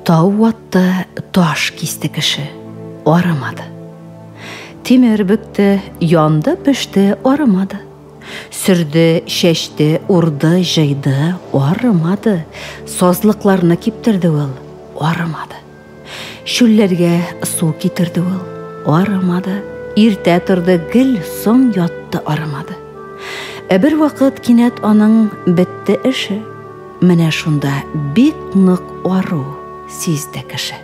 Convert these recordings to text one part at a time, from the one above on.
Тау ватты, таш кисте кеше, арымады. Тимер бөкте, янды, пеште, арымады. Сөрде, чәчте, урды, җыйды, арымады. Сазлыкларны киптерде ул, арымады. Чүлләргә су китерде ул, арымады. Иртә торды, гел соң ятты, арымады. Ә бер вакыт кинәт аның бетте эше. Менә шунда бик нык ару сизде кеше.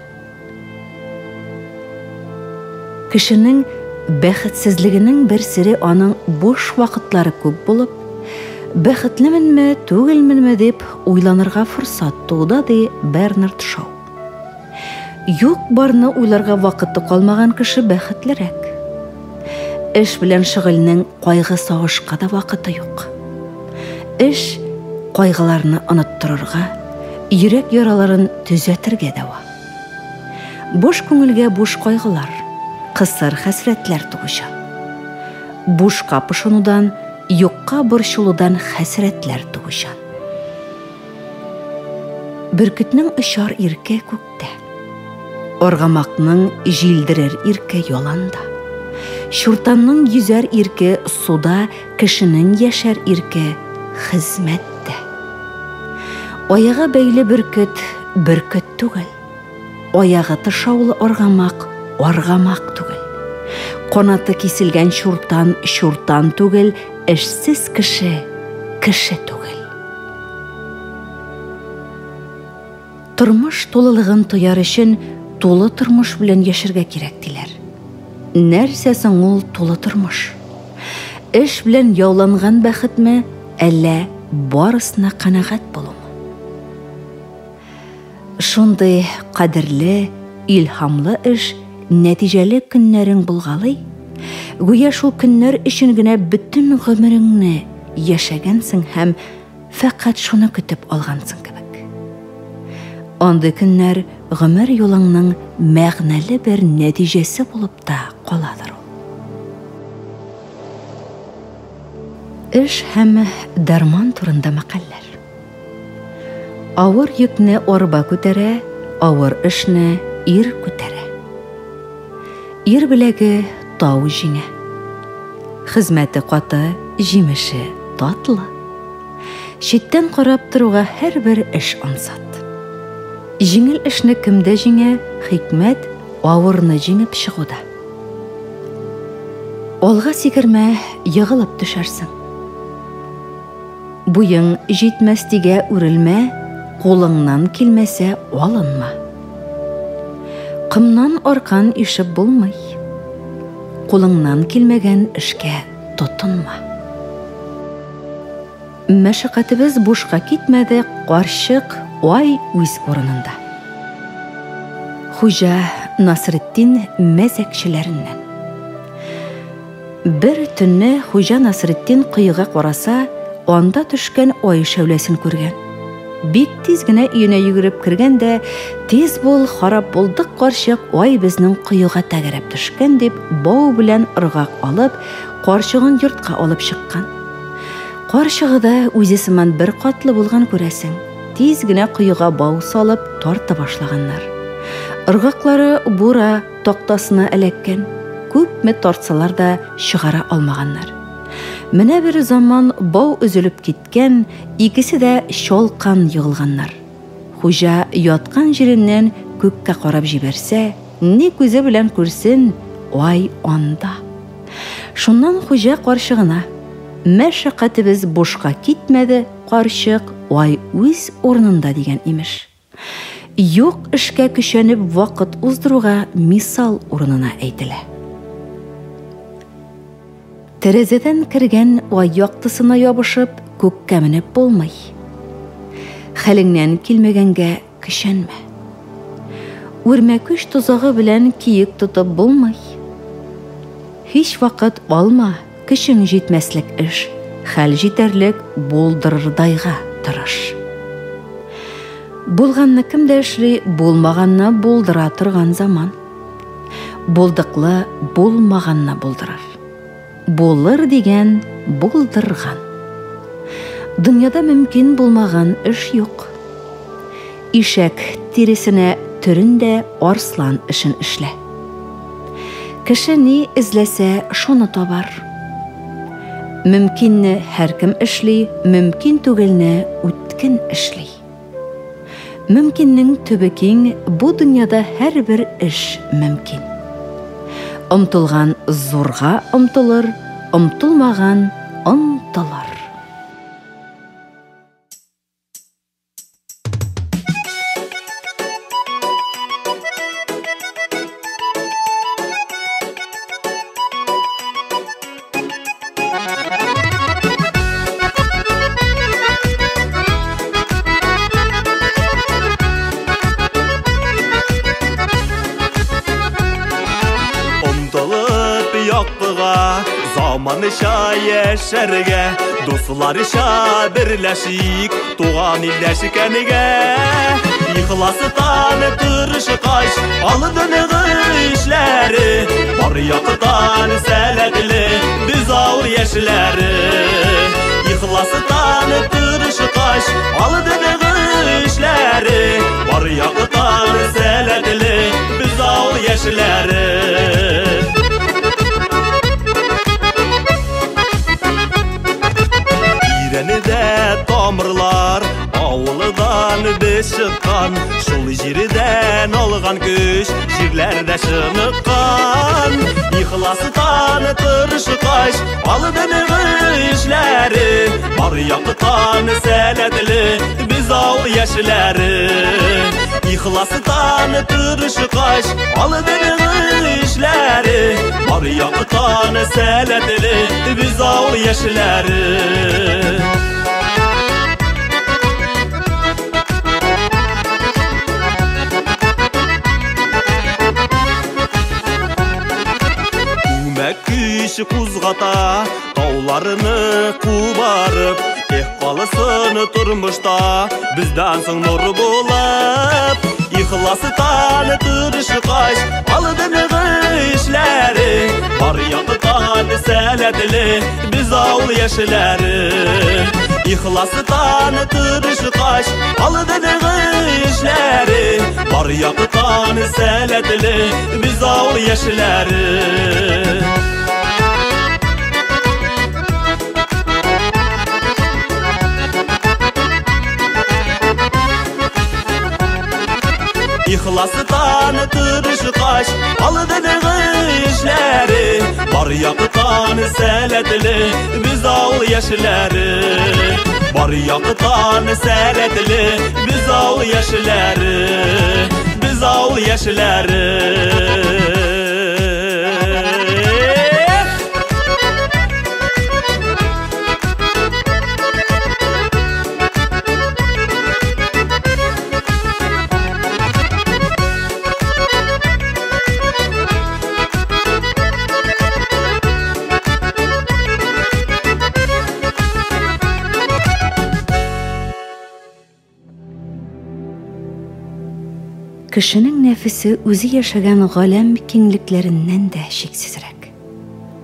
Кешенең бәхетсезлегенең бер сере аның буш вакытлары күп булып, бәхетлеменме, түгелменме дип уйланырга форсат тууда, ди Бернард Шоу. Юк-барны уйларга вакыты калмаган кеше бәхетлерәк. Эш белән шөгыльнең кайгы-сагышка да вакыты юк. Эш кайгыларны оныттырырга, йөрәк яраларын төзәтергә дәва. Буш күңелгә буш кайгылар, кысыр хәсрәтләр туучан. Бушка пошынудан, юкка борчылудан хәсрәтләр туучан. Бөркетнең очар ирке күктә. Аргамакның җилдерер ирке яланда. Чуртанның йөзәр ирке суда, кешенең яшәр ирке хезмәттә. Аягы бәйле бөркет бөркет түгел. Аягы тышаулы аргамак аргамак түгел. Канаты киселгән чуртан чуртан түгел, эшсез кеше кеше түгел. Тормыш тулылыгын тояр өчен тулы тормыш белән яшәргә кирәк диләр. Нәрсә соң ул тулы тормыш? Эш белән яуланган бәхетме, әллә барысына канәгать булумы? Шундый кадерле, илһамлы эш нәтиҗәле көннәрең булгалый, гүя шул көннәр өчен генә бөтен гомереңне яшәгәнсең һәм фәкать шуны көтеп алгансың кебек. Андый көннәр гомер юлыңның мәгънәле бер нәтиҗәсе булып та каладыр ул. Эш һәм дәрман турында мәкальләр. Авыр йөкне арба күтәрә, авыр эшне ир күтәрә. Ир беләге тау җиңә. Хезмәте каты, җимеше татлы. Читтән карап торуга һәрбер эш ансат. Җиңел эшне кем дә җиңә, хикмәт авырны җиңеп чыгуда. Алга сикермә, егылып төшәрсең. Буең җитмәс дигә үрелмә, кулыңнан килмәсә алынма. Комнан аркан ишеп булмый. Кулыңнан килмәгән эшкә тотынма. Мәшәкатебез бушка китмәде, карчык ай үз урынында. Хуҗа Насретдин мәзәкчеләреннән. Бер төнне Хуҗа Насретдин коега караса, анда төшкән ай шәүләсен күргән. Бик тиз генә өенә йөгереп кергән дә, тиз бул, харап булдык, карчык, ай безнең коега тәгәрәп төшкән дип, бау белән ыргак алып, карчыгын йортка алып чыккан. Карчыгы да үзе сыман бер катлы булган күрәсең. Тиз генә коега бау салып, тарта башлаганнар. Ыргаклары бура тактасына эләккән, күпме тартсалар да чыгара алмаганнар. Менә бер заман бау өзелеп киткән, икесе дә чалкан егылганнар. Хуҗа яткан җиреннән күккә карап җибәрсә, ни күзе белән күрсен, ай анда. Шуннан хуҗа карчыгына: "Мәшәкатебез бушка китмәде, карчык, ай үз урынында", дигән имеш. Юк эшкә көчәнеп вакыт уздыруга мисал урынына әйтелә. Тәрәзәдән кергән ай яктысына ябышып, күккә менеп булмый. Хәлеңнән килмәгәнгә көчәнмә. Үрмәкүч тозагы белән киек тотып булмый. Һич вакыт алма, көчең җитмәслек эш, хәл җитәрлек булдырырдайга тырыш. Булганны кем дә эшли, булмаганны булдыра торган заман. Булдыклы булмаганны булдырыр. Булыр дигән булдырган. Дөньяда мөмкин булмаган эш юк. Ишәк тиресенә төрен дә арслан эшен эшлә. Кеше ни эзләсә, шуны табар. Мөмкинне һәркем эшли, мөмкин түгелне үткен эшли. Мөмкиннең төбе киң, бу дөньяда һәрбер эш мөмкин. Омтылган зурга омтылыр, омтылмаган онтылыр. Омтылып яктыга, заманча яшәргә, дусларча берләшик, туган илдәшкәнгә. Ихластан тырышкач, алдынгы эшләре, бар яктан сәләтле без авыл яшьләре. Ихластан тырышкач, алдынгы эшләре, бар яктан сәләтле без авыл яшьләре. Тирәндә тамырлар, авылдан без чыккан, шул җирдән алган көч, җирләрдә чыныккан. Ихластан тырышкач, алдынгы эшләре, бар яктан сәләтле без авыл яшьләре. Ихластан тырышкач, алдынгы эшләре, бар яктан сәләтле без авыл яшьләре. Күмәк көч кузгата, тауларны кубарып, эх калсын тормышта бездән соң нур булып. Ихластан тырышкач, алдынгы эшләре, бар яктан сәләтле без авыл яшьләре. Ихластан тырышкач, алдынгы эшләре, бар яктан сәләтле без авыл яшьләре. Ихластан тырышкач, алдынгы эшләре, бар яктан сәләтле без авыл яшьләре. Бар яктан сәләтле без авыл яшьләре, без авыл яшьләре. Кешенең нәфесе үзе яшәгән галәм киңлекләреннән дә чиксезрәк.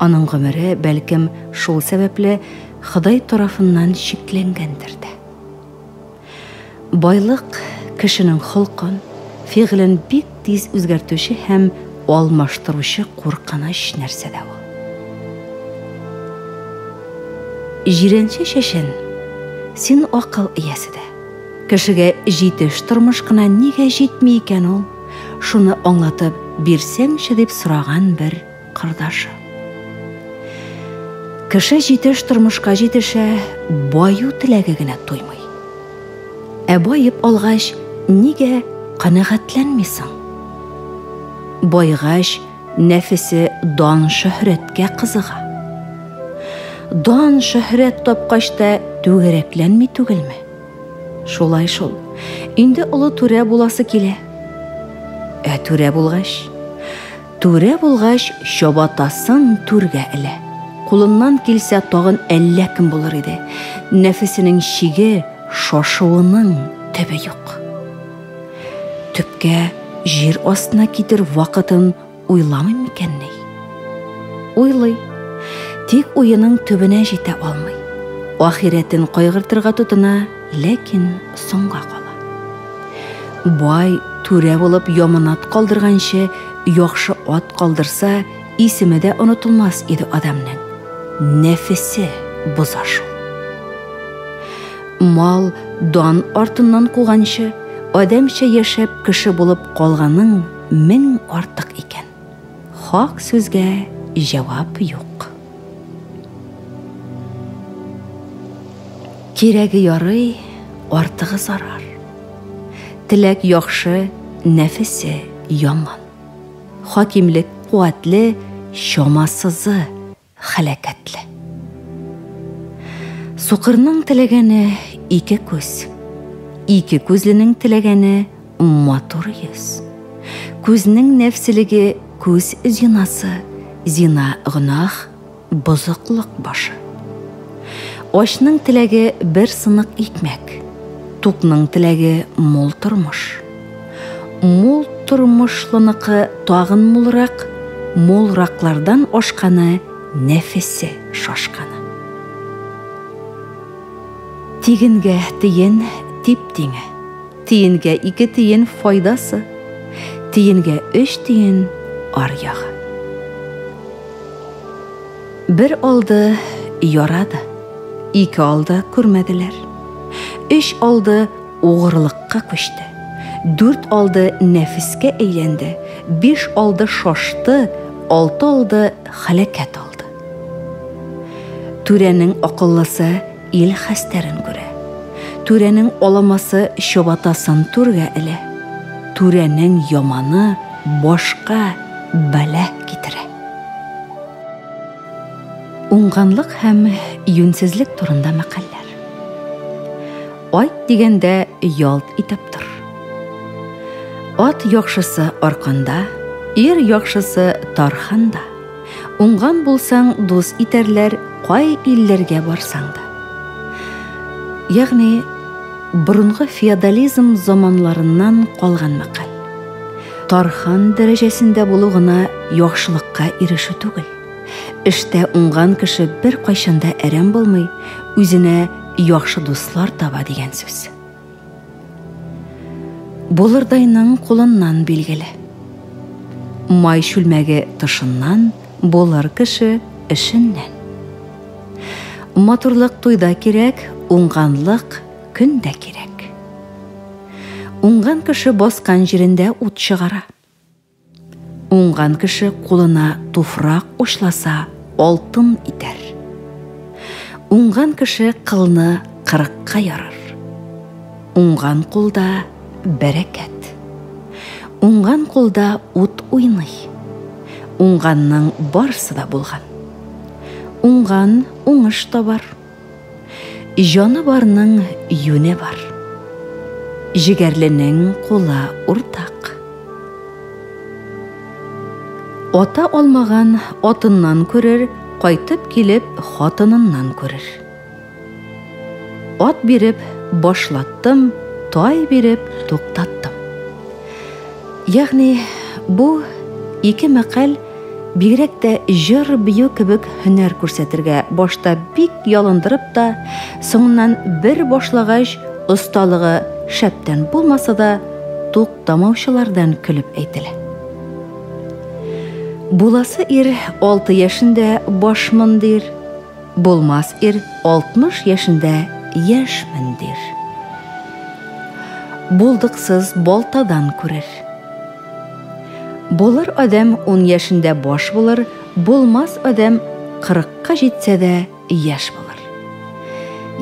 Аның гомере, бәлкем, шул сәбәпле Ходай тарафыннан чикләнгәндер дә. Байлык кешенең холкын, фигылен бик тиз үзгәртүче һәм алмаштыручы куркыныч нәрсә дә ул. Җирәнче чәчән, син акыл иясе дә. Кешегә җитеш тормыш кына нигә җитми икән ул? Шуны аңлатып бирсәңче дип сораган бер кордашы. Кеше җитеш тормышка җитешә, баю теләге генә туймый. Ә баеп алгач, нигә канәгатьләнмисең? Байгач, нәфесе дан-шөһрәткә кызыга. Дан-шөһрәт тапкач та түгәрәкләнми түгелме? Шулай шул. Инде олы түрә буласы килә. Ә түрә булгач, түрә булгач, чабатасын түргә элә. Кулыннан килсә тагын әллә кем булыр иде. Нәфесенең чиге, шашуының төбе юк. Төпкә җир астына китер вакытын уйламый микәнни? Уйлый. Тик уеның төбенә җитә алмый. Ахирәтен кайгыртырга тотына, ләкин соңга кала. Бай түрә булып яман ат калдырганчы, яхшы ат калдырса, исеме дә онытылмас иде адәмнең. Нәфесе боза шул. Мал, дан артыннан куганчы, адәмчә яшәп кеше булып калганың мең артык икән. Хак сүзгә җавап юк. Кирәге ярый, артыгы зарар. Теләк яхшы, нәфесе яман. Хакимлек куәтле, чамасызы һәлакәтле. Сукырның теләгәне ике күз. Ике күзленең теләгәне матур йөз. Күзнең нәфселеге күз зинасы, зина гөнаһ, бозыклык башы. Ачның теләге бер сынык икмәк, тукның теләге мул тормыш. Мул тормышлыныкы тагын мулрак, мулраклардан ашканы нәфесе шашканы. Тигенгә тиен тип-тиңе, тиенгә ике тиен файдасы, тиенгә өч тиен аръягы. Бер алды ярады, ике алды күрмәделәр. Өч алды угрылыкка күчте. Дүрт алды нәфескә әйләнде, биш алды шашты, алты алды һәлакәт алды. Түрәнең акыллысы ил хәстәрен күрә. Түрәнең аламасы чабатасын түргә элә. Түрәнең яманы башка бәла китерә. Уңганлык һәм юньсезлек турында мәкальләр. Айт дигәндә ялт итеп тор. Ат яхшысы арканда, ир яхшысы тарханда. Уңган булсаң, дус итәрләр, кай илләргә барсаң да. Ягъни, борынгы феодализм заманларыннан калган мәкаль. Тархан дәрәҗәсендә булу гына яхшылыкка ирешү түгел. Эштә уңган кеше беркайчан да әрәм булмый, үзенә яхшы дуслар таба дигән сүз. Булырдайның кулыннан билгеле. Май чүлмәге тышыннан, булыр кеше эшеннән. Матурлык туйда кирәк, уңганлык көндә кирәк. Уңган кеше баскан җирендә ут чыгара. Уңган кеше кулына туфрак учласа, алтын итәр. Уңган кеше кылны кырыкка ярыр. Уңган кулда бәрәкәт. Уңган кулда ут уйный. Уңганның барысы да булган. Уңган уңыш табар. Җаны барның юне бар. Җегәрленең кулы уртак. Ата алмаган атыннан күрер, кайтып килеп хатыныннан күрер. Ат биреп башлаттым, тай биреп туктаттым. Ягъни бу ике мәкаль бигрәк тә җыр-бию кебек һөнәр күрсәтергә башта бик ялындырып та, соңыннан бер башлагач, осталыгы шәптән булмаса да, туктамаучылардан көлеп әйтелә. Буласы ир 6 яшендә башмын дир, булмас ир 60 яшендә яшьмен дир. Булдыксыз балтадан күрер. Булыр адәм 10 яшендә баш булыр, булмас адәм 40-ка җитсә дә яшь булыр.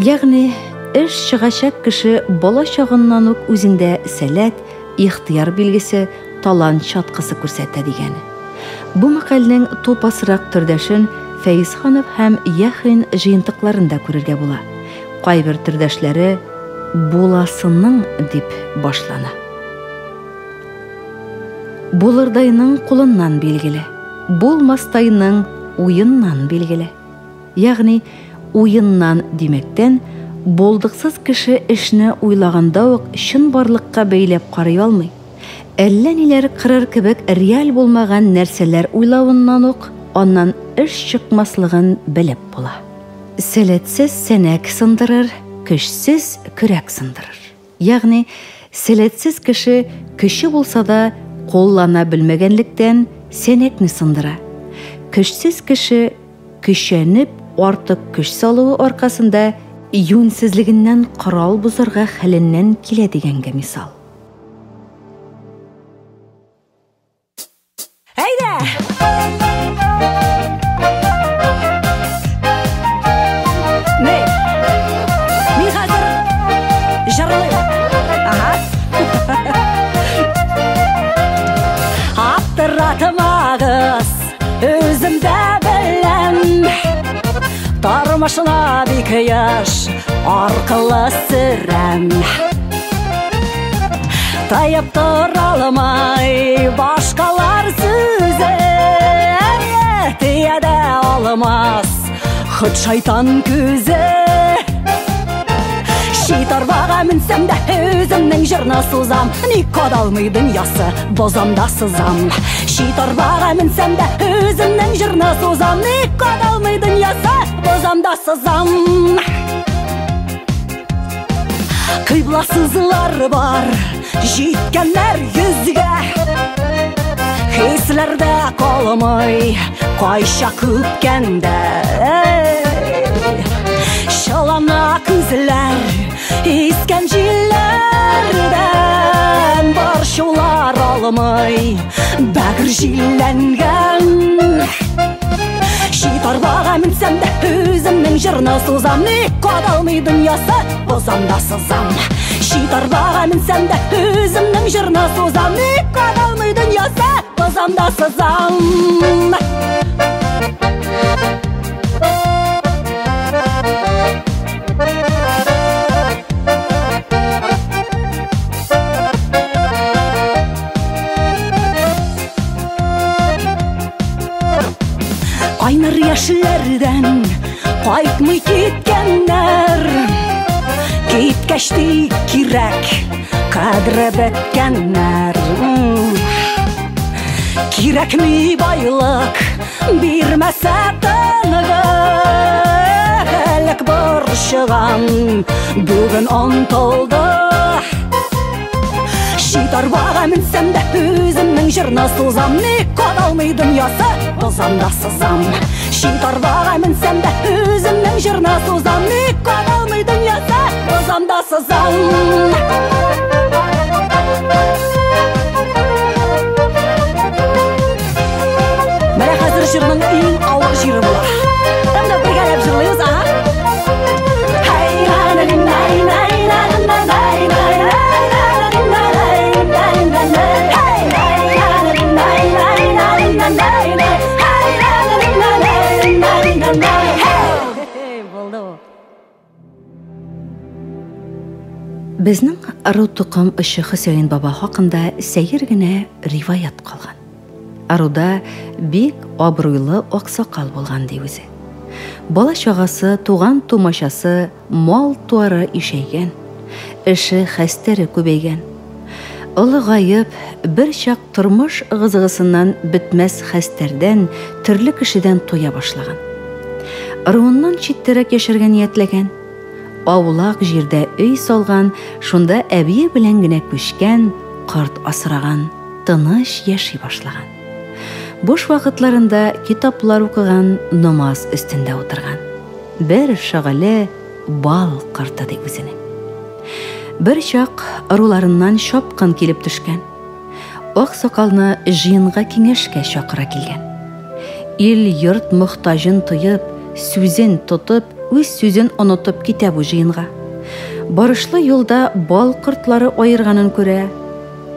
Ягъни, эш чыгачак кеше бала чагыннан ук үзендә сәләт, ихтыяр билгесе, талант чаткысы күрсәтә дигәне. Бу мәкальнең тупасрак төрдәшен Фәизханов һәм Яхин җыентыкларында күрергә була. Кайбер төрдәшләре буласының дип башлана. Булырдайның кулыннан билгеле, булмастайның уеннан билгеле. Ягъни, уеннан димәктән, булдыксыз кеше эшне уйлаганда ук чынбарлыкка бәйләп карый алмый. Әллә ниләр кырыр кебек реаль булмаган нәрсәләр уйлавыннан ук аннан эш чыкмаслыгын белеп була. Сәләтсез сәнәк сындырыр, көчсез көрәк сындырыр. Ягъни, Сәләтсез кеше көче булса да куллана белмәгәнлектән сәнәкне сындыра. Көчсез кеше көчәнеп артык көч салуы аркасында юньсезлегеннән корал бозарга хәленнән килә дигәнгә мисал. Әйдә! Ни? Мин хәзер җырлыйм. Ага. Аптыратмагыз, үзем дә беләм. Тормышны бик яшь аркылы сөрәм. Тыеп тора алмай башкалар сүзе тия дә алмас хот шайтан күзе. Чит арбага менсәм дә үземнең җырны сузам, ник кадалмый дөньясы, бозам да сызам. Чит арбага менсәм дә үземнең җырны сузам, ник кадалмый дөньясы, бозам да сызам. Кыйбласызлар бар, җиткәннәр йөзгә, хисләрдә калмый кайчак үпкәндә. Чылана күзләр, искән җилләрдән борчулар алмый бәгырь җилләнгән. Чит арбага менсәм дә үземнең җырны сузам, ник кадалмый дөньясы, бозам да сызам. Чит арбага менсәм дә үземнең җырны сузам, ник кадалмый дөньясы, бозам да сызам. Кайнар яшьләрдән кайтмый киткәннәр, киткәч тик кирәк кадре беткәннәр. Кирәкми байлык бирмәсә тынгы, элек борчыган бүген онтылды. Чит арбага менсәм дә үземнең җырны сузам, ник кадалмый дөньясы, бозам да сызам. Чит арбага менсәм дә үземнең җырны сузам, ник кадалмый дөньясы, бозам да сызам. Менә хәзер җырның иң авыр җире була. Һәм дә бергәләп җырлыйбыз, ага. Безнең ыру токым очы Хөсәен баба хакында сәер генә риваять калган. Ыруда бик абруйлы аксакал булган ди үзе. Бала чагасы, туган тумачасы, мал-туары ишәйгән, эше хәстәре күбәйгән. Олыгаеп, бер чак тормыш ыгы-зыгысыннан бетмәс хәстәрдән, төрле кешедән туя башлаган. Ыруыннан читтәрәк яшәргә ниятләгән. Аулак җирдә өй салган, шунда әбие белән генә күчкән, корт асраган, тыныч яши башлаган. Буш вакытларында китаплар укыган, намаз өстендә утырган. Бер шөгыле бал корты ди үзенең. Бер чак ыруларыннан чапкын килеп төшкән. Ак сакалны җыенга киңәшкә чакыра килгән. Ил-йорт мохтаҗын тоеп, сүзен тотып, үз сүзен онытып китә бу җыенга. Барышлы юлда бал кортлары аерганын күрә,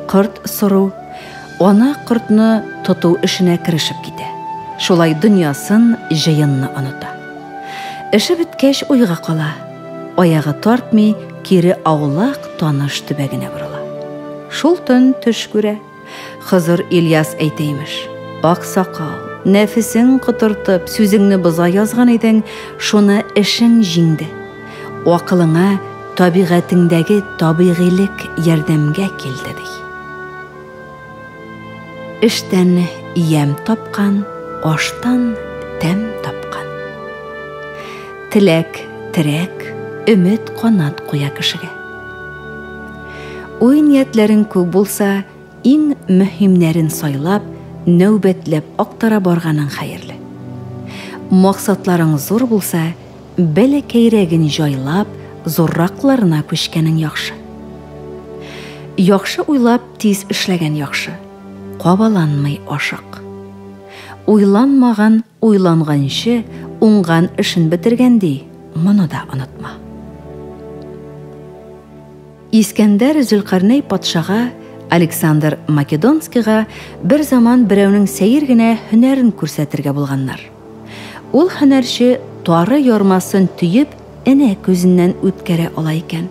корт сору, ана кортны тоту эшенә керешеп китә. Шулай дөньясын, җыенны оныта. Эше беткәч уйга кала. Аягы тартмый, кире аулак таныш төбәгенә борыла. Шул төн төш күрә. Хызыр Ильяс әйтә имеш: Аксакал, нәфесең котыртып, сүзеңне боза язган идең, шуны эшең җиңде. Акылыңа табигатеңдәге табигыйлек ярдәмгә килде, ди. Эштән ямь тапкан, аштан тәм тапкан. Теләк, терәк, өмет канат куя кешегә. Уй-ниятләрең күп булса, иң мөһимнәрен сайлап, нәүбәтләп актара барганың хәерле. Максатларың зур булса, бәләкәйрәген җайлап, зурракларына күчкәнең яхшы. Яхшы уйлап, тиз эшләгән яхшы. Кабаланмый ашык. Уйланмаган уйланганчы, уңган эшен бетергән ди, моны да онытма. Искәндәр Зөлкарнәй патшага, Александр Македонскийга бер заман берәүнең сәер генә һөнәрен күрсәтергә булганнар. Ул һөнәрче тары ярмасын төеп, энә күзеннән үткәрә ала икән.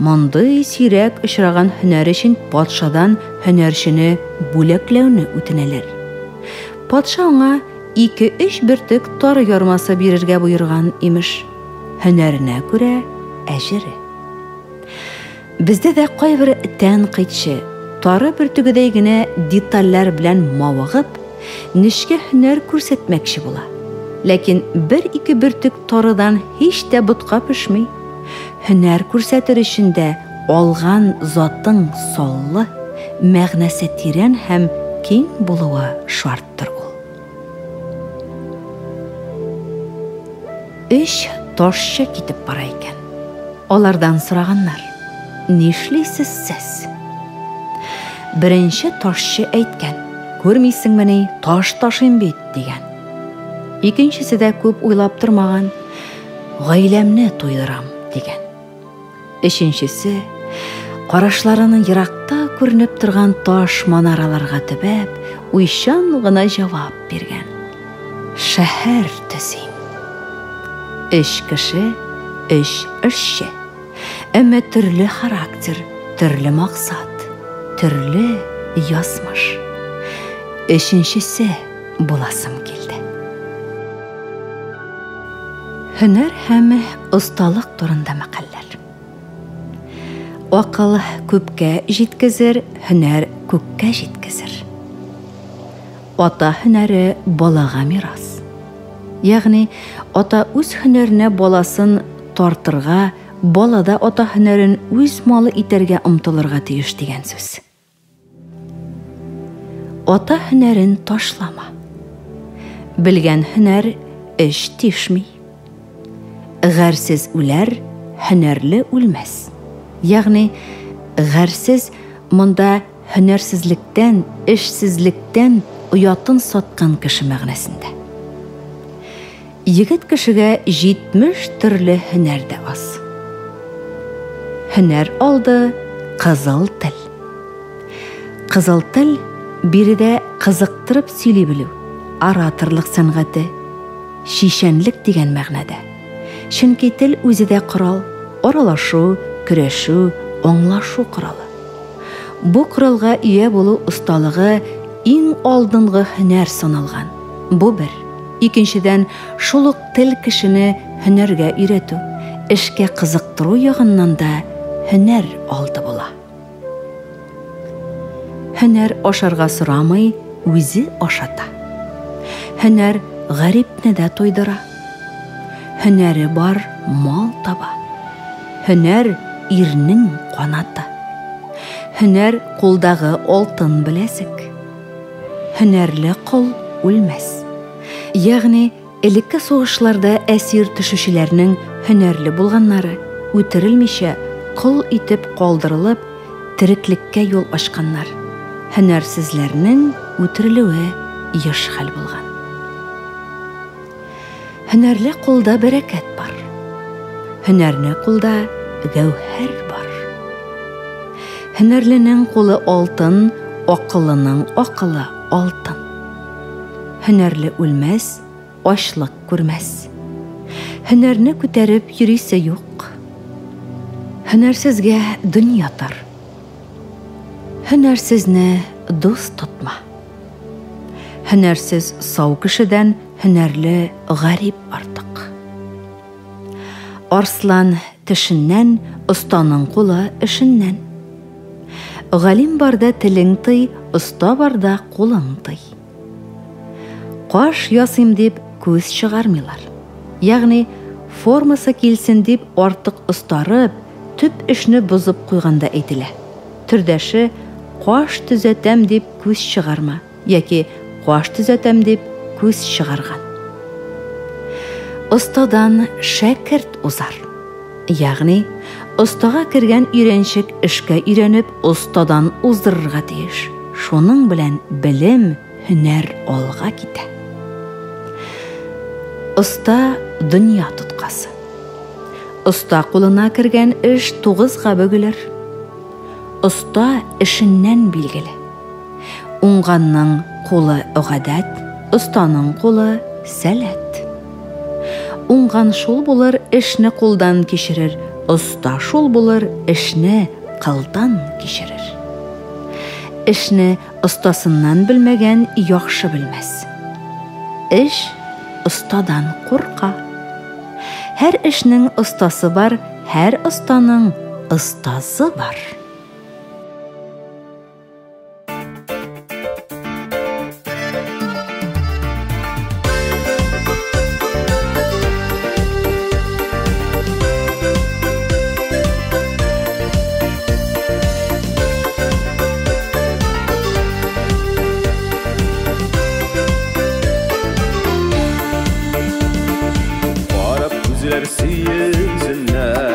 Мондый сирәк очраган һөнәр өчен патшадан һөнәрчене бүләкләүне үтенәләр. Патша аңа ике-өч бөртек тары ярмасы бирергә боерган, имеш. Һөнәренә күрә әҗере. Бездә дә кайбер тәнкыйтьче, тары бөртегедәй генә детальләр белән мавыгып, нечкә һөнәр күрсәтмәкче була. Ләкин бер-ике бөртек тарыдан һич тә ботка пешми. Һөнәр күрсәтер өчен дә алган затың саллы, мәгънәсе тирән һәм киң булуы шарттыр ул. Өч ташчы китеп бара икән. Алардан сораганнар: "Нишлисез сез?" Беренче ташчы әйткән: "Күрмисеңмени, таш ташыйм бит", дигән. Икенчесе дә күп уйлап тормаган: "Гаиләмне туйдырам", дигән. Өченчесе, карашларының еракта күренеп торган таш манараларга төбәп, уйчан гына җавап биргән. Шәһәр төзим. Өч кеше, өч эшче. Әмма төрле характер, төрле максат, төрле язмыш. Өченчесе буласым килде. Һөнәр һәм осталык турында мәкальләр. Акыл күпкә җиткезер, һөнәр күккә җиткезер. Ата һөнәре балага мирас. Ягъни ата үз һөнәренә баласын тартырга, бала да ата һөнәрен үз малы итәргә омтылырга тиеш дигән сүз. Ата һөнәрен ташлама. Белгән һөнәр эш тишми. Гәрсез үләр, һөнәрле үлмәс. Ягъни гәрсез монда һөнәрсезлектән, эшсезлектән оятын саткан кеше мәгънәсендә. Егет кешегә 70 төрле һөнәр дә аз. Һөнәр алды кызыл тел. Кызыл тел биредә кызыктырып сөйли белү, ораторлык сәнгате, чичәнлек дигән мәгънәдә. Чөнки тел үзе дә корал, аралашу, көрәшү, аңлашу коралы. Бу коралга ия булу осталыгы иң алдынгы һөнәр саналган. Бу бер. Икенчедән, шул ук тел кешене һөнәргә өйрәтү, эшкә кызыктыру ягыннан да һөнәр алды була. Һөнәр ашарга сорамый, үзе ашата. Һөнәр гарипне дә туйдыра. Һөнәре бар мал таба. Һөнәр ирнең канаты. Һөнәр кулдагы алтын беләзек. Һөнәрле кол үлмәс. Ягъни элекке сугышларда әсир төшүчеләрнең һөнәрле булганнары үтерелмичә кол итеп калдырылып, тереклеккә юл ачканнар. Һөнәрсезләрнең үтерелүе еш хәл булган. Һөнәрле кулда бәрәкәт бар. Һөнәрне кулда гәүһәр бар. Һөнәрленең кулы алтын, акыллының акылы алтын. Һөнәрле үлмәс, ачлык күрмәс. Һөнәрне күтәреп йөрисе юк. Һөнәрсезгә дөнья тар. Һөнәрсезне дус тотма. Һөнәрсез сау кешедән һөнәрле гарип артык. Арслан тешеннән, останың кулы эшеннән. Галим барда телең тый, оста барда кулың тый. Каш ясыйм дип күз чыгармыйлар. Ягъни формасы килсен дип артык остарып, төп эшне бозып куйганда әйтелә. Төрдәше каш төзәтәм дип күз чыгарма яки каш төзәтәм дип күз чыгарган. Остадан шәкерт узар. Ягъни, остага кергән өйрәнчек эшкә өйрәнеп, остадан уздырырга тиеш. Шуның белән белем, һөнәр алга китә. Оста дөнья тоткасы. Оста кулына кергән эш тугызга бөгелер. Оста эшеннән билгеле. Уңганның кулы гадәт, останың кулы сәләт. Уңган шул булыр, эшне кулдан кичерер, оста шул булыр, эшне кылдан кичерер. Эшне остасыннан белмәгән яхшы белмәс. Эш остадан курка. Һәр эшнең остасы бар, һәр останың остазы бар. Карап күзләр сөенсеннәр,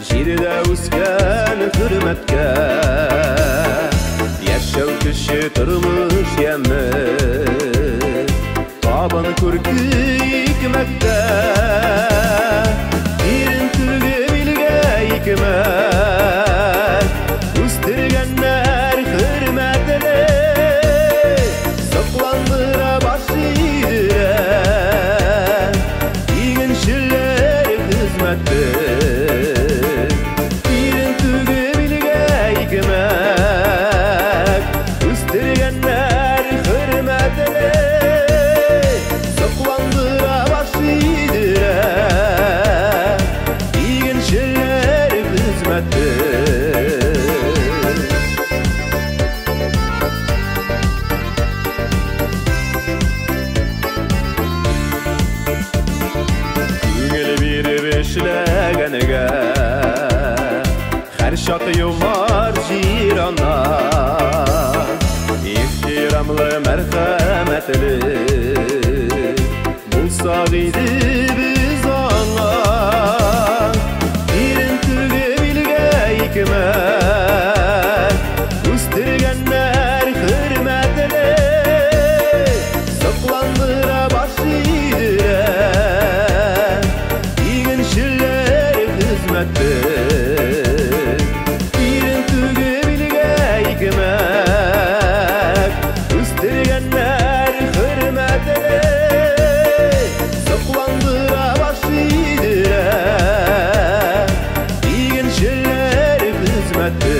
Җирдә үскән хөрмәткә. Яшәү көче, тормыш яме, Табын күрке икмәктә. Тирен түгеп илгә икмәк Үстергәннәр хөрмәтле, Сокландыра баш идерә Игенчеләр хезмәте. Тирен түгеп илгә икмәк Үстергәннәр хөрмәтле, Сокландыра баш идерә Игенчеләр хезмәте. Күңел биреп эшләгәнгә Һәрчак юмарт җир ана, Ихтирамлы, мәрхәмәтле Булсак иде без аңа. Тирен түгеп илгә икмәк Үстергәннәр хөрмәтле, Сокландыра баш идерә Игенчеләр хезмәте. Тирен түгеп илгә икмәк Үстергәннәр хөрмәтле, Сокландыра баш идерә Игенчеләр хезмәте.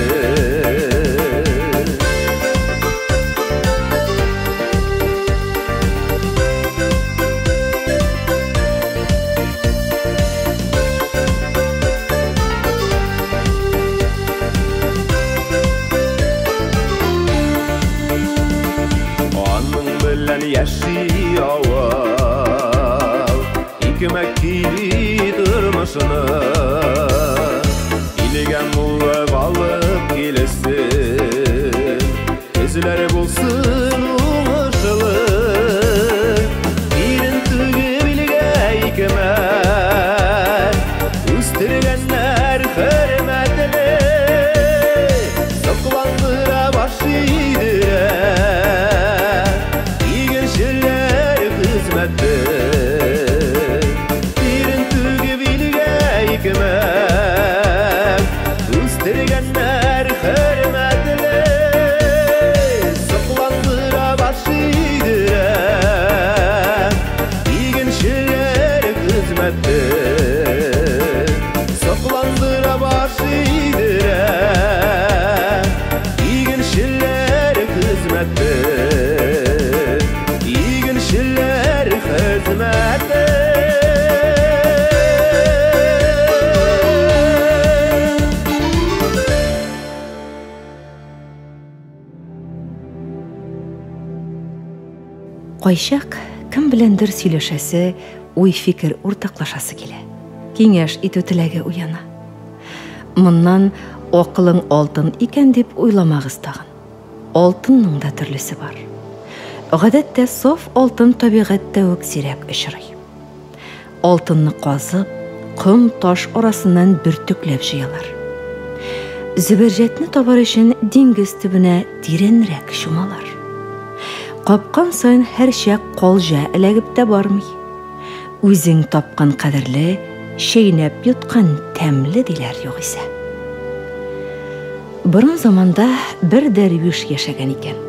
Аның белән яши авыл, Икмәк кили тормышны. Илгә муллык алып килсен, Көзләр булсын уңышлы. Тирен түгеп илгә икмәк Үстергәннәр хөрмәтле, Сокландыра баш идерә Игенчеләр хезмәте. Тирен түгеп илгә икмәк Үстергәннәр хөрмәтле, Сокландыра баш идерә Игенчеләр хезмәте. Сокландыра баш идерә Игенчеләр хезмәте. Игенчеләр хезмәте. Кайчак кем беләндер сөйләшәсе, уй-фикер уртаклашасы килә. Киңәш итү теләге уяна. Моннан Акылың алтын икән дип уйламагыз тагын. Алтынның да төрлесе бар. Гадәттә саф алтын табигатьтә үк сирәк очрый. Алтынны казып, ком таш арасыннан бөртекләп җыялар. Зөбәрҗәтне табар өчен диңгез төбенә тирәнрәк чумалар. Капкан саен һәрчак калҗа эләгеп тә бармый. Үзең тапкан кадерле, чәйнәп йоткан тәмле диләр югыйсә. Борын заманда бер дәрвиш яшәгән икән.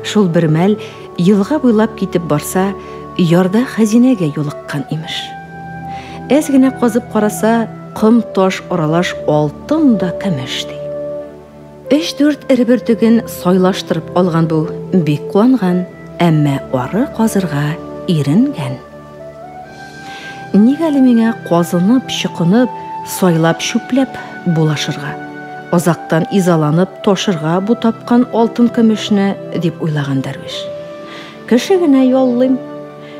Шул бер мәл елга буйлап китеп барса, ярда хәзинәгә юлыккан имеш. Әз генә казып караса, ком таш аралаш алтын да көмеш ди. Өч-дүрт эре бөртеген сайлаштырып алган бу, бик куанган, әмма ары казырга иренгән. Ник әле миңа казынып, чокынып, сайлап, чүпләп булашырга? Азактан изаланып ташырга бу тапкан алтын-көмешне, дип уйлаган дәрвиш. Кеше генә яллыйм.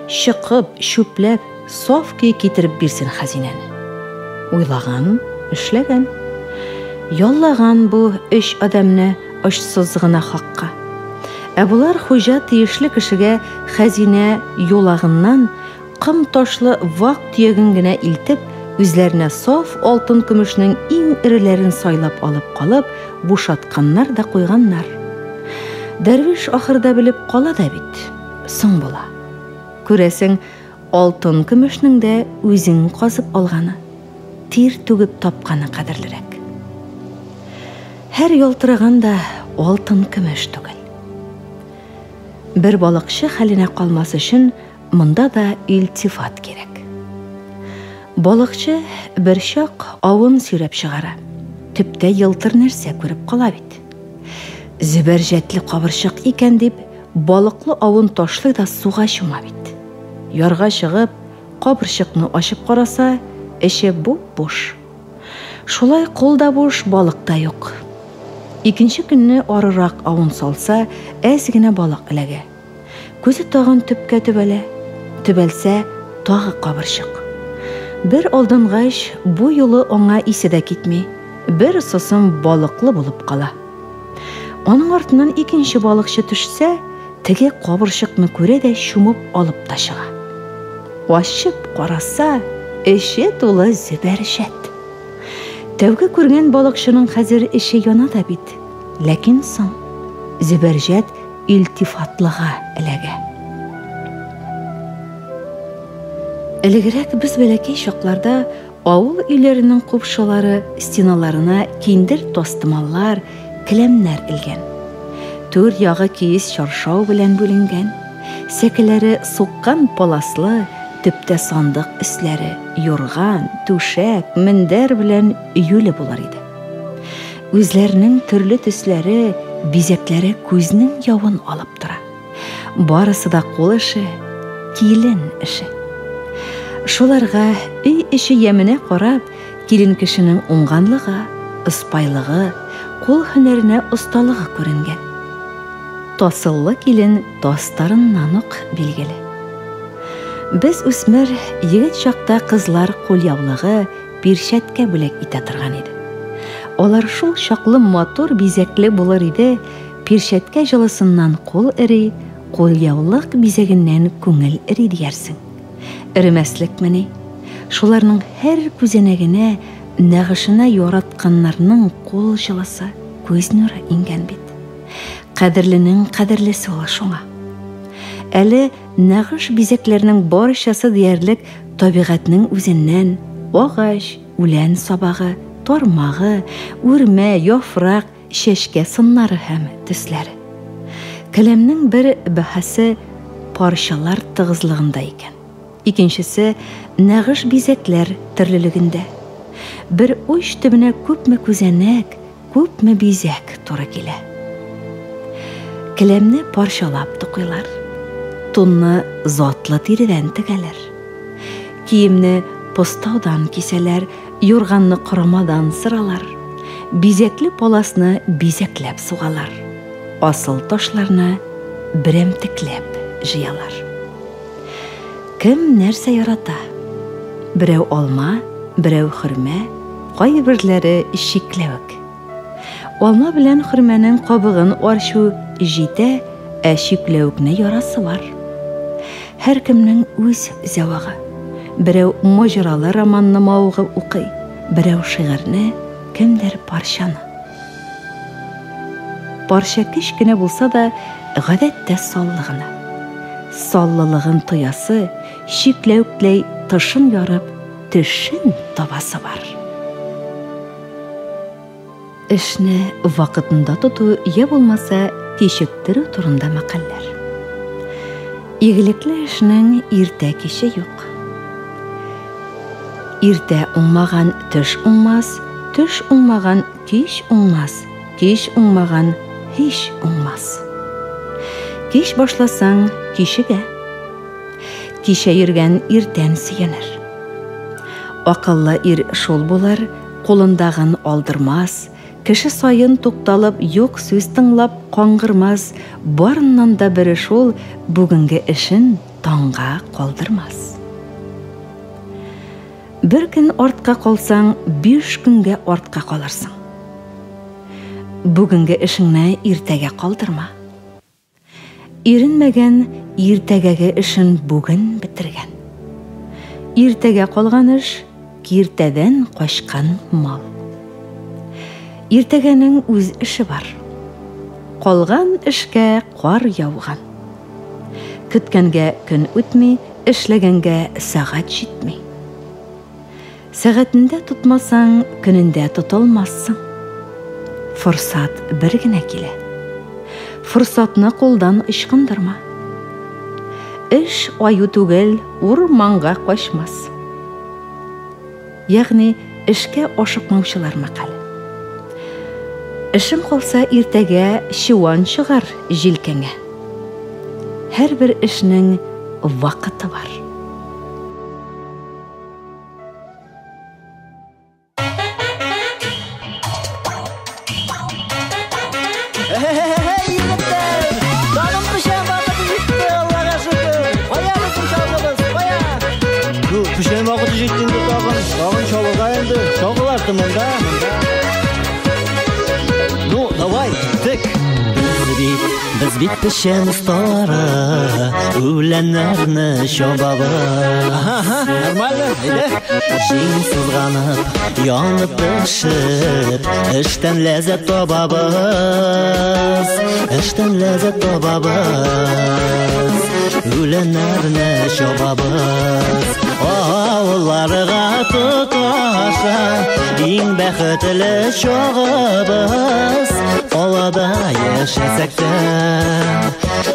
Чыкып, чүпләп, саф көе китереп бирсен хәзинәне. Уйлаган, эшләгән. Яллаган бу өч адәмне очсыз гына хакка. Ә болар хуҗа тиешле кешегә хәзинә юлагыннан ком ташлы вак төяген генә илтеп, үзләренә саф алтын-көмешнең иң эреләрен сайлап алып калып, бушатканнар да куйганнар. Дәрвиш ахырда белеп кала да бит, соң була. Күрәсең, алтын-көмешнең дә үзең казып алганы, тир түгеп тапканы кадерлерәк. Һәр ялтыраган да алтын-көмеш түгел. Бер балыкчы хәленә калмас өчен монда да илтифат кирәк. Балыкчы берчак авын сөйрәп чыгара. Төптә елтыр нәрсә күреп кала бит. Зөбәрҗәтле кабырчык икән дип, балыклы авын ташлый да суга чума бит. Ярга чыгып, кабырчыкны ачып караса, эче буп-буш. Шулай кул да буш, балык та юк. Икенче көнне арырак авын салса, әз генә балык эләгә. Күзе тагын төпкә төбәлә. Төбәлсә, тагы кабырчык. Бер алдангач, бу юлы аңа исе дә китми, бер сосым балыклы булып кала. Аның артыннан икенче балыкчы төшсә, теге кабырчыкны күрә дә чумып алып та чыга. Ачып караса, эче тулы зөбәрҗәт. Тәүге күргән балыкчының хәзер эче яна да бит. Ләкин соң, зөбәрҗәт илтифатлыга эләгә. Элегрәк без бәләкәй чакларда авыл өйләренең купшалары стеналарына киндер тастымаллар, келәмнәр элгән. Түр ягы киез чаршау белән бүленгән. Сәкеләре суккан паласлы, төптә сандык өсләре, юрган, түшәк, мендәр белән өюле булыр иде. Үзләренең төрле төсләре, бизәкләре күзнең явын алып тора. Барысы да кул эше, килен эше. Шуларга өй эче яменә карап, килен кешенең уңганлыгы, ыспайлыгы, кул һөнәренә осталыгы күренгән. Тасыллы килен тастарыннан ук билгеле. Без үсмер егет чакта кызлар кулъяулыгы, пирчәткә бүләк итә торган иде. Алар шул чаклы матур бизәкле булыр иде, пирчәткә җылысыннан кул эри, кулъяулык бизәгеннән күңел эри диярсең. Эремәслекмени? Шуларның һәр күзәнәгенә, нәгышенә яратканнарның кул җылысы, күз нуры иңгән бит. Кадерленең кадерлесе ул шуңа. Әле нәгыш бизәкләрнең барчасы диярлек табигатьнең үзеннән, агач, үлән сабагы, тармагы, үрмә, яфрак, чәчкә сыннары һәм төсләре. Келәмнең бер бәһасе парчалар тыгызлыгында икән. Икенчесе нәгыш бизәкләр төрлелегендә. Бер уч төбенә күпме күзәнәк, күпме бизәк туры килә. Келәмне парчалап тукыйлар. Тунны затлы тиредән тегәләр. Киемне постаудан кисәләр, юрганны корамадан сыралар. Бизәкле паласны бизәкләп сугалар. Асыл ташларны берәмтекләп җыялар. Кем нәрсә ярата? Берәү алма, берәү хөрмә, кайберләре чикләвек. Алма белән хөрмәнең кабыгын арчу җитә, ә чикләвекне ярасы бар. Һәркемнең үз зәвыгы. Берәү маҗаралы романны мавыгып укый, берәү шигырьне, кемдер парчаны. Парча кечкенә булса да, гадәттә саллы гына. Саллылыгын тоясы, чикләвекләй тышын ярып, төшен табасы бар. Эшне вакытында тоту я булмаса кичектерү турында мәкальләр. Игелекле эшнең иртә киче юк. Иртә уңмаган төш уңмас, төш уңмаган кич уңмас, кич уңмаган һич уңмас. Кич башласаң, кичегә. Кичә йөргән иртән сөенер. Акыллы ир шул булыр, кулындагын алдырмас, кеше саен тукталып, юк сүз тыңлап каңгырмас, барыннан да бере шул, бүгенге эшен таңга калдырмас. Бер көн артка калсаң, 5 көнгә артка калырсың. Бүгенге эшеңне иртәгә калдырма. Иренмәгән иртәгәге эшен бүген бетергән. Иртәгә калган эш киртәдән качкан мал. Иртәгәнең үз эше бар. Калган эшкә кар яуган. Көткәнгә көн үтми, эшләгәнгә сәгать җитми. Сәгатендә тотмасаң, көнендә тотылмассың. Форсат бер генә килә. Форсатны кулдан ычкындырма. Эш аю түгел, урманга качмас. Ягъни эшкә ашыкмаучылар мәкале. Эшең калса иртәгә чуан чыгар җилкәңә. Һәрбер эшнең вакыты бар. Эй, егетләр! Тагын печән вакыты җитте, Аллага шөкер! Кая безнең чалгыбыз, кая? Ну, печән вакыты җитте инде тагын. Тагын чалырга инде. Чалгылар монда, монда. Ну, давай, тек. Без бит печән осталары, үләннәрне чабабыз. Ага, нормально, әйдә. Җиң сызганып, янып пешеп, эштән ләззәт табабыз. Эштән ләззәт табабыз. Үләннәрне чабабыз. Авылларга тоташа, иң бәхетле чагыбыз. Калада яшәсәк тә,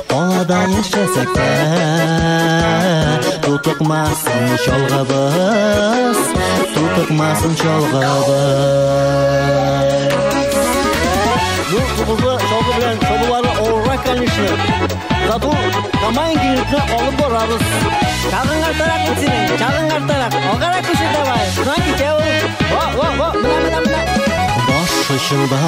калада яшәсәк тә, тутыкмасын чалгыбыз, тутыкмасын чалгыбыз. Ну, тубызлы чалгы белән чабулары авыррак, конечно. Зато комайн киңлекне алып барабыз. Чагың артарак бит синең, чагың артарак. Алгарак күчер давай. Шуннан китә ул. Во, во, во, менә, менә, менә. Баш очында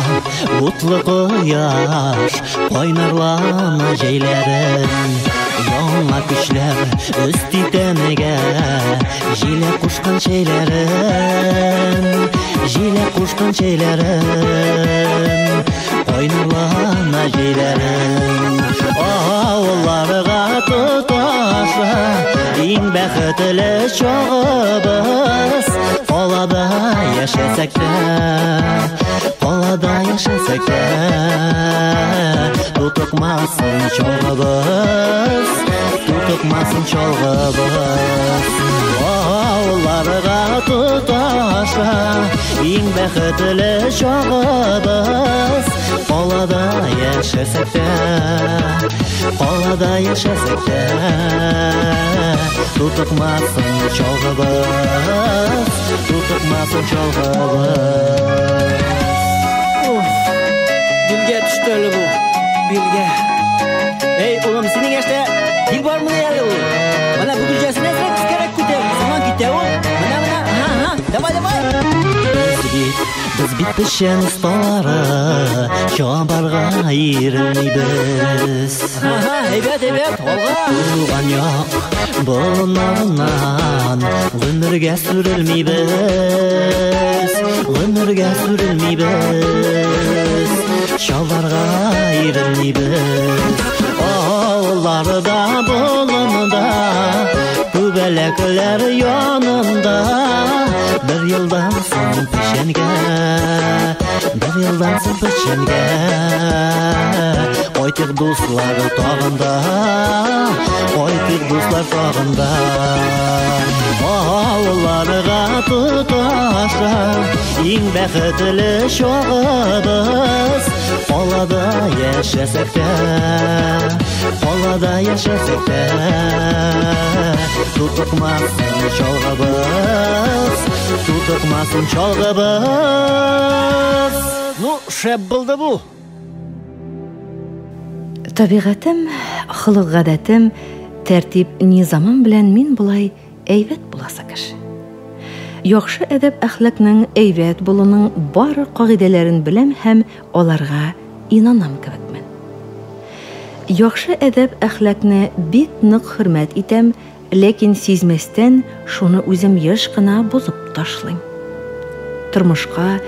утлы кояш, кайнарлана җәйләрен. Яңа көчләр өсти тәнегә, җиләк кушкан чәйләрен, җиләк кушкан чәйләрен, кайнарлана җәйләрен. Авылларга тоташа, иң бәхетле чагыбыз. Калада яшәсәк тә, калада яшәсәк тә, тутыкмасын чалгыбыз, тутыкмасын чалгыбыз. Авылларга тоташа, иң бәхетле чагыбыз. Калада яшәсәк тә, калада яшәсәк тә, тутыкмасын чалгыбыз, тутыкмасын чалгыбыз. Уф, билгә төште әле бу, билгә. Эй, улым, синең яшьтә бил бармыни әле ул? Менә бөгелҗәсен әзрәк өскәрәк күтәр, шуннан китә ул. Менә, менә, ага, ага, давай, давай. Без бит печән осталары, чабарга иренмибез. Ага, әйбәт, әйбәт, алга. Туган як болыннарыннан гомергә сүрелмибез, гомергә сүрелмибез. Иренмибез. Авылларда, болында, күбәләкләр янында. Бер елдан соң печәнгә, бер елдан соң печәнгә кайтыйк, дуслар, тагын да, кайтыйк, дуслар, тагын да. Авылларга тоташа иң бәхетле чагыбыз. Калада яшәсәк тә, калада яшәсәк тә, тутыкмасын чалгыбыз, тутыкмасын чалгыбыз. Ну, шәп булды бу. Табигатем, холык-гадәтем, тәртип-низамым белән мин болай әйбәт буласы кеше. Яхшы әдәп-әхлакның, әйбәт булуның бары кагыйдәләрен беләм һәм аларга инанам кебекмен. Яхшы әдәп-әхлакны бик нык хөрмәт итәм, ләкин сизмәстән шуны үзем еш кына бозып ташлыйм. Тормышка,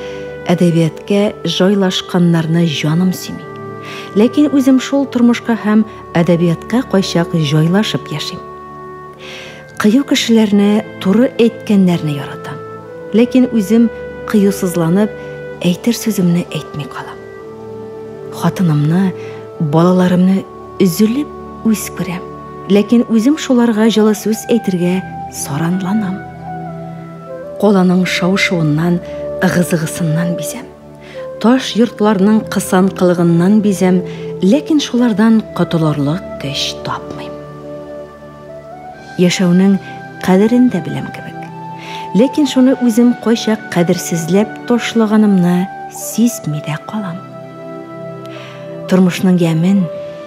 әдәбиятка җайлашканнарны җаным сөйми. Ләкин үзем шул тормышка һәм әдәбиятка кайчак җайлашып яшим. Кыю кешеләрне, туры әйткәннәрне яратам. Ләкин үзем кыюсызланып, әйтер сүземне әйтми калам. Хатынымны, балаларымны өзелеп үз күрәм. Ләкин үзем шуларга җылы сүз әйтергә саранланам. Каланың шау-шуыннан, ыгы-зыгысыннан бизәм. Таш йортларның кысанкылыгыннан бизәм, ләкин шулардан котылырлык көч тапмыйм. Яшәүнең кадерен дә беләм кебек. Ләкин шуны үзем кайчак кадерсезләп ташлаганымны сизми дә калам. Тормышның ямен,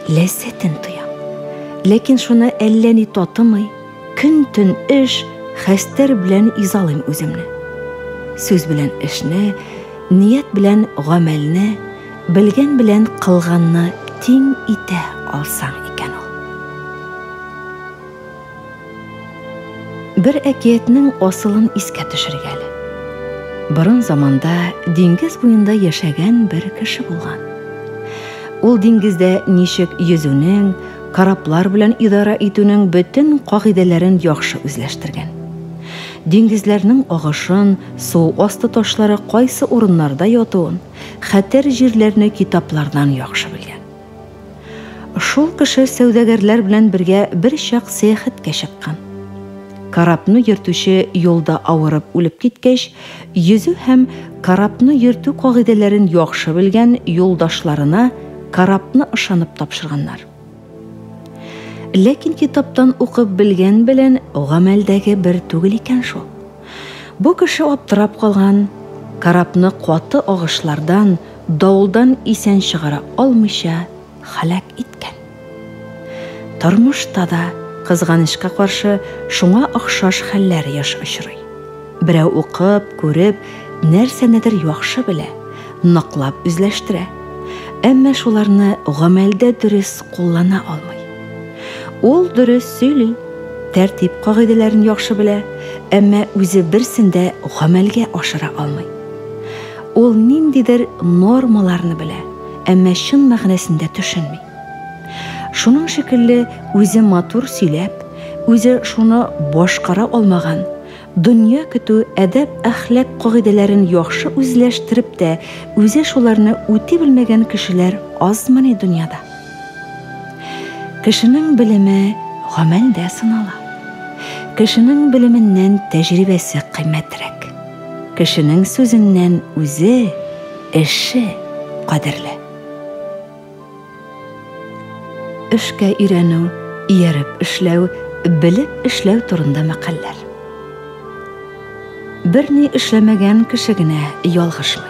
ләззәтен тоям. Ләкин шуны әллә ни татымый, көн-төн эш, хәстәр белән изалыйм үземне. Сүз белән эшне, ният белән гамәлне, белгән белән кылганны тиң итә алсаң икән ул. Бер әкиятнең асылын искә төшерик әле. Борын заманда диңгез буенда яшәгән бер кеше булган. Ул диңгездә ничек йөзүнең, кораблар белән идарә итүнең бөтен кагыйдәләрен яхшы үзләштергән. Диңгезләрнең агышын, су асты ташлары кайсы урыннарда ятуын, хәтәр җирләрне китаплардан яхшы белгән. Шул кеше сәүдәгәрләр белән бергә бер чак сәяхәткә чыккан. Корабны йөртүче юлда авырып үлеп киткәч, йөзү һәм корабны йөртү кагыйдәләрен яхшы белгән юлдашларына корабны ышанып тапшырганнар. Ләкин китаптан укып белгән белән гамәлдәге бер түгел икән шул. Бу кеше аптырап калган, корабны каты агышлардан, давылдан исән чыгара алмыйча һәлак иткән. Тормышта да, кызганычка каршы, шуңа охшаш хәлләр еш очрый. Берәү укып, күреп, нәрсәнедер яхшы белә, ныклап үзләштерә. Әмма шуларны гамәлдә дөрес куллана алмый. Ул дөрес сөйли, тәртип кагыйдәләрен яхшы белә, әмма үзе берсен дә гамәлгә ашыра алмый. Ул ниндидер нормаларны белә, әмма чын мәгънәсендә төшенми. Шуның шикелле үзе матур сөйләп, үзе шуны башкара алмаган, дөнья көтү әдәп-әхлак кагыйдәләрен яхшы үзләштереп тә, үзе шуларны үти белмәгән кешеләр азмыни дөньяда? Кешенең белеме гамәлдә сынала. Кешенең белеменнән тәҗрибәсе кыйммәтрәк. Кешенең сүзеннән үзе, эше кадерле. Эшкә өйрәнү, ияреп эшләү, белеп эшләү турында мәкальләр. Берни эшләмәгән кеше генә ялгышмый.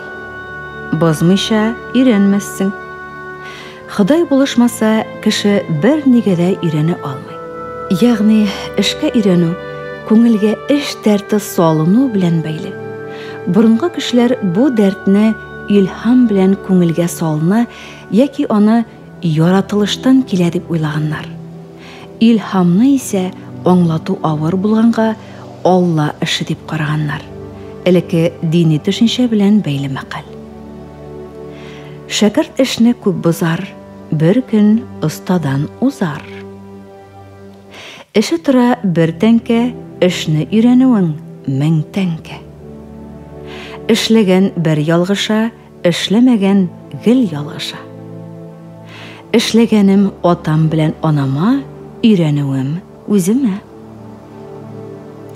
Бозмыйча өйрәнмәссең. Ходай булышмаса, кеше бернигә дә өйрәнә алмый. Ягъни эшкә өйрәнү күңелгә эш дәрте салыну белән бәйле. Борынгы кешеләр бу дәртне илһам белән күңелгә салына яки аны яратылыштан килә дип уйлаганнар. Илһамны исә аңлату авыр булганга Алла эше дип караганнар. Элекке дини төшенчә белән бәйле мәкаль. Шәкерт эшне күп бозар, бер көн остадан узар. Эше тора бер тәңкә, эшне өйрәнүең мең тәңкә. Эшләгән бер ялгыша, эшләмәгән гел ялгыша. Эшләгәнем атам белән анама, өйрәнүем үземә.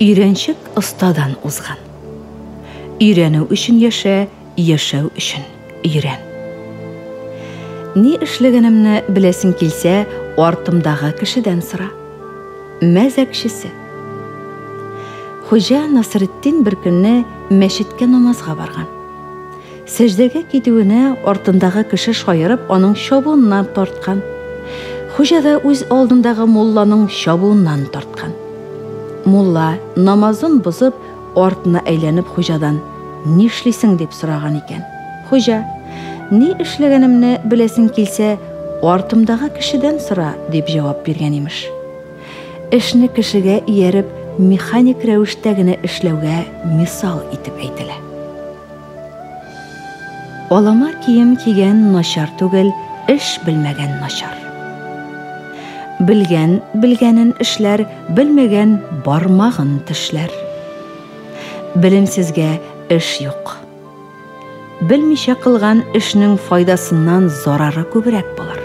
Өйрәнчек остадан узган. Өйрәнү өчен яшә, яшәү өчен өйрән. Ни эшләгәнемне беләсең килсә, артымдагы кешедән сора. Мәзәкчесе. Хуҗа Насретдин бер көнне мәчеткә намазга барган. Сәҗдәгә китүенә артындагы кеше шаярып аның чабуыннан тарткан. Хуҗа да үз алдындагы мулланың чабуыннан тарткан. Мулла, намазын бозып, артына әйләнеп хуҗадан, Нишлисең? дип сораган икән. Хуҗа, Ни эшләгәнемне беләсең килсә, артымдагы кешедән сора, дип җавап биргән, имеш. Эшне кешегә ияреп, механик рәвештә генә эшләүгә мисал итеп әйтелә. Алама кием кигән начар түгел, эш белмәгән начар. Белгән белгәнен эшләр, белмәгән бармагын тешләр. Белемсезгә эш юк. Белмичә кылган эшнең файдасыннан зарары күбрәк булыр.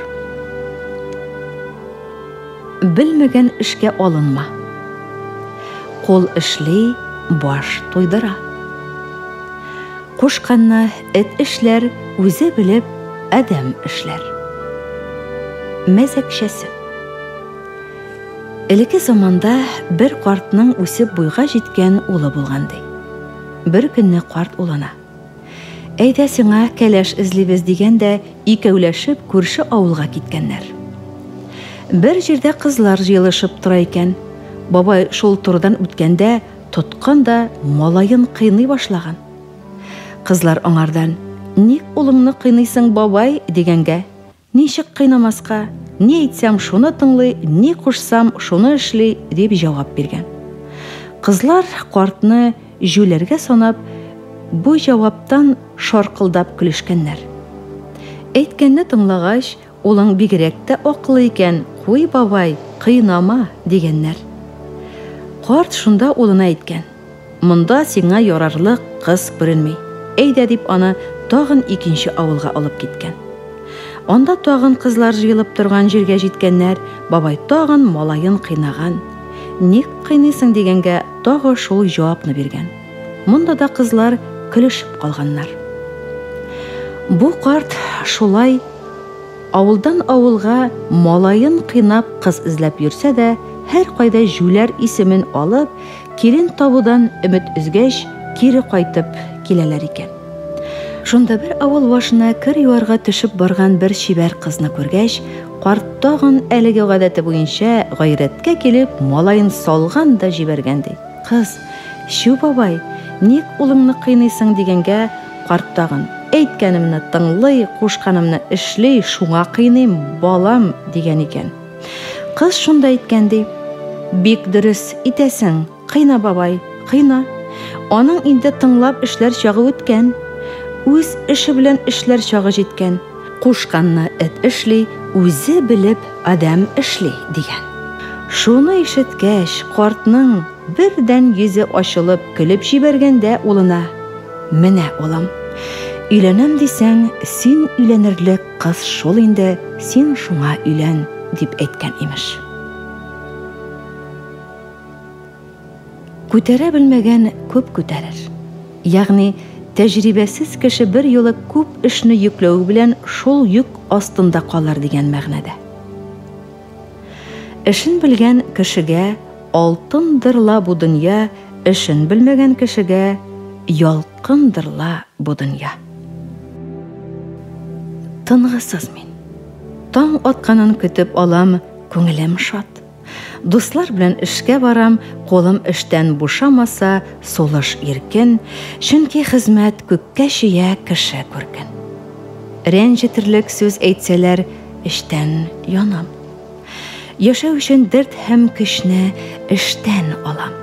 Белмәгән эшкә алынма. Кул эшли, баш туйдыра. Кушканны эт эшләр, үзе белеп, адәм эшләр. Мәзәкчәсе. Элекке заманда бер картның үсеп буйга җиткән улы булган ди. Бер көнне карт улына: Әйдә сиңа кәләш эзлибез дигән дә икәүләшеп күрше авылга киткәннәр. Бер җирдә кызлар җыелышып тора икән. Бабай шул турыдан үткәндә тоткан да малаен кыйный башлаган. Кызлар аңардан: Ник улыңны кыйныйсың, бабай? дигәнгә, Ничек кыйнамаска, ни әйтсәм, шуны тыңлый, ни кушсам, шуны эшли, дип җавап биргән. Кызлар картны җүләргә санап, бу җаваптан шаркылдап көлешкәннәр. Әйткәнне тыңлагач, улың бигрәк тә акыллы икән, куй, бабай, кыйнама, дигәннәр. Карт шунда улына әйткән. Монда сиңа ярарлык кыз күренми, әйдә, дип аны тагын икенче авылга алып киткән. Анда тагын кызлар җыелып торган җиргә җиткәннәр, бабай тагын малаен кыйнаган. Ник кыйныйсың дигәнгә тагы шул җавапны биргән. Монда да кызлар көлешеп калганнар. Бу карт шулай Авылдан авылга малаен кыйнап кыз эзләп йөрсә дә, һәркайда җүләр исемен алып, килен табудан өмет өзгәч, кире кайтып киләләр икән. Шунда бер авыл башына кер юарга төшеп барган бер чибәр кызны күргәч, карт тагын әлеге гадәте буенча гайрәткә килеп, малаен салган да җибәргән, ди. Кыз, Чү, бабай, ник улыңны кыйныйсың, дигәнгә, карт тагын, Әйткәнемне тыңлый, кушканымны эшли, шуңа кыйныйм, балам, дигән икән. Кыз шунда әйткән, ди, Бик дөрес итәсең, кыйна, бабай, кыйна. Аның инде тыңлап эшләр чагы үткән. Үз эше белән эшләр чагы җиткән. Кушканны эт эшли, үзе белеп адәм эшли, дигән. Шуны ишеткәч, картның бердән йөзе ачылып көлеп җибәргән дә улына, Менә, улым, өйләнәм дисәң, син өйләнерлек кыз шул инде, син шуңа өйлән, дип әйткән, имеш. Күтәрә белмәгән күп күтәрер. Ягъни, тәҗрибәсез кеше бер юлы күп эшне йөкләве белән шул йөк астында калыр дигән мәгънәдә. Эшен белгән кешегә алтындыр ла бу дөнья, эшен белмәгән кешегә ялкындыр ла бу дөнья. Тынгысыз мин. Таң атканын көтеп алам, күңелем шат. Дуслар белән эшкә барам, кулым эштән бушамаса, сулыш иркен, чөнки хезмәт күккә чөя кеше күркен. Рәнҗетерлек сүз әйтсәләр, эчтән янам. Яшәү өчен дәрт һәм көчне эштән алам.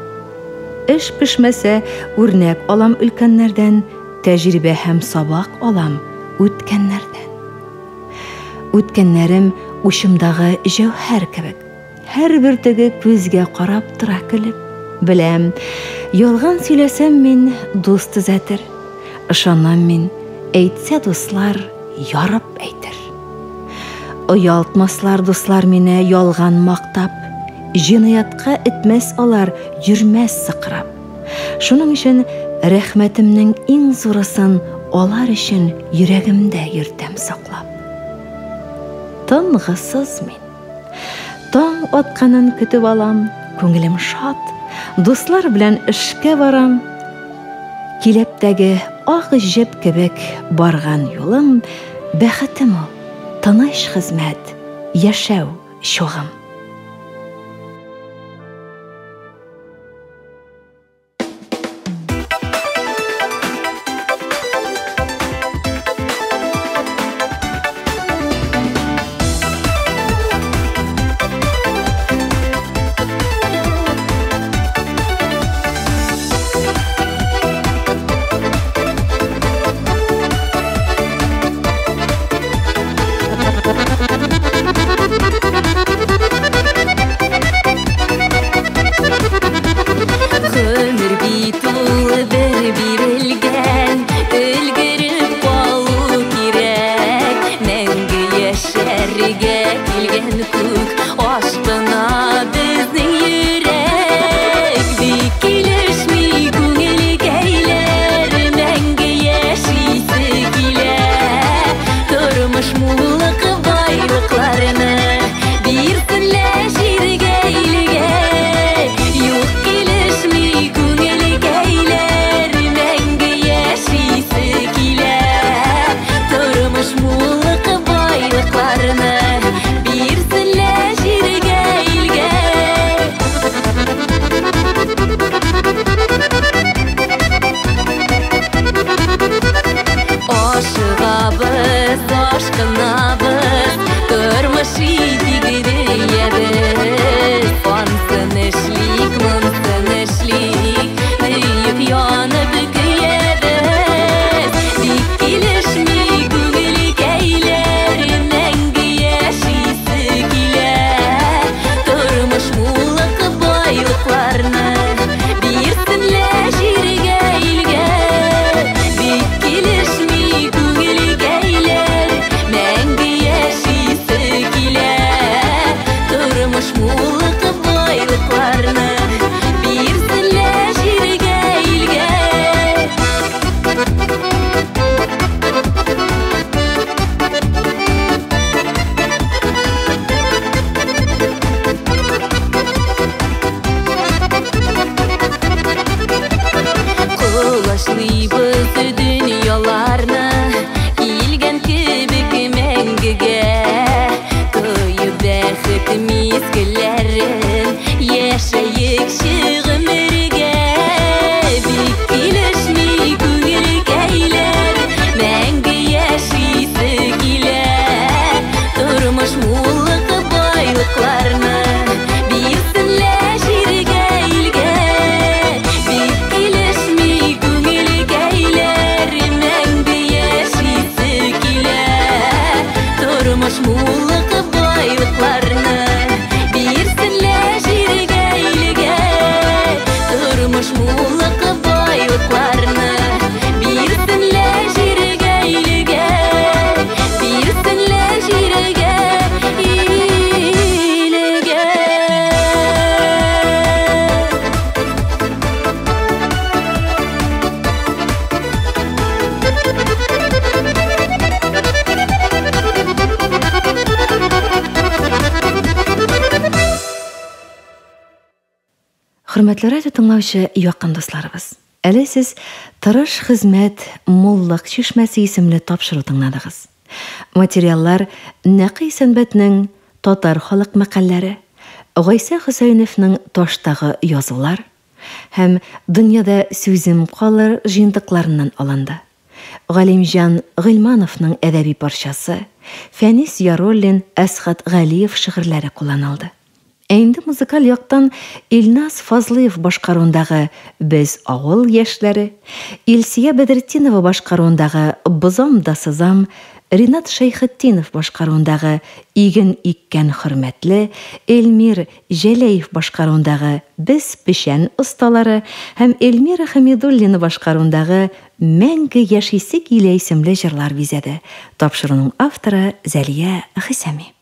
Эш пешмәсә, үрнәк алам өлкәннәрдән, тәҗрибә һәм сабак алам үткәннәрдән. Үткәннәрем учымдагы җәүһәр кебек. Һәр бөртеге күзгә карап тора көлеп. Беләм, ялган сөйләсәм мин, дус төзәтер. Ышанам мин, әйтсә дуслар, ярып әйтер. Оялтмаслар дуслар мине ялган мактап. Җинаятка этмәс алар, йөрмәс сыкрап. Шуның өчен рәхмәтемнең иң зурысын алар өчен йөрәгемдә йөртәм саклап. Тынгысыз мин. Таң атканын көтеп алам, күңелем шат, дуслар белән эшкә барам. Киләптәге ак җеп кебек барган юлым, бәхетем ул, тыныч хезмәт, яшәү чугым. Гомер бит ул бер бирелгән, өлгереп калу кирәк. Мәңге яшәргә килгән күк, ашкына безнең йөрәк. Бик килешми күңелкәйләр, мәңге яшисе килә. Тормыш муллык байлыкларны бирсен лә җиргә, илгә. Юк, килешми күңелкәйләр, мәңге яшисе килә. Тормыш муллык байлыкларны бирсен лә җиргә, илгә. Ашыгабыз, ашкынабыз, тормыш итик диябез. Ансын эшлик, монсын эшлик, бөек янып көябез. Бик килешми күңелкәйләр, мәңге яшисе килә. Тормыш муллык байлыкларны бирсен лә җиргә, илгә. Бик килешми күңелкәйләр, мәңге яшисе килә. Тормыш муллык байлыкларны бирсен лә җиргә, илгә. Колачлыйбыз дөньяларны, килгән кебек мәңгегә. Тоеп бәхет мизгелләрен, яшәекче гомергә. Бик килешми күңелкәйләр, мәңге яшисе килә. Тормыш муллык байлыкларны бирсен лә җиргә, илгә. Бик килешми күңелкәйләр, мәңге яшисе килә. Тормыш муллык байлыкларны бирсен лә җиргә, илгә. Тормыш муллык байлыкларны бирсен лә җиргә, илгә. Бирсен лә җиргә, илгә. Хөрмәтле радио тыңлаучы якын дусларыбыз. Әле сез Тырыш хезмәт муллык чишмәсе исемле тапшыру тыңладыгыз. Материаллар Нәкый Сәнбәтнең Татар халык мәкальләре, Гайсә Хөсәеновның Таштагы язулар һәм Дөньяда сүзем калыр җыентыкларыннан алынды. Галимҗан Гыйльмановның әдәби парчасы, Фәнис Яруллин, Әсхат Галиев шигырьләре кулланылды. Ә инде музыкаль яктан Илназ Фазлыев башкаруындагы Без авыл яшьләре, Илсия Бәдретдинова башкаруындагы Бозам да сызам, Ринат Шәйхетдинов башкаруындагы Иген иккән хөрмәтле, Эльмир Җәләев башкаруындагы Без печән осталары һәм Эльмира Хәмидуллина башкаруындагы Мәңге яшисе килә исемле җырлар бизәде. Тапшыруның авторы Зәлия Хисами.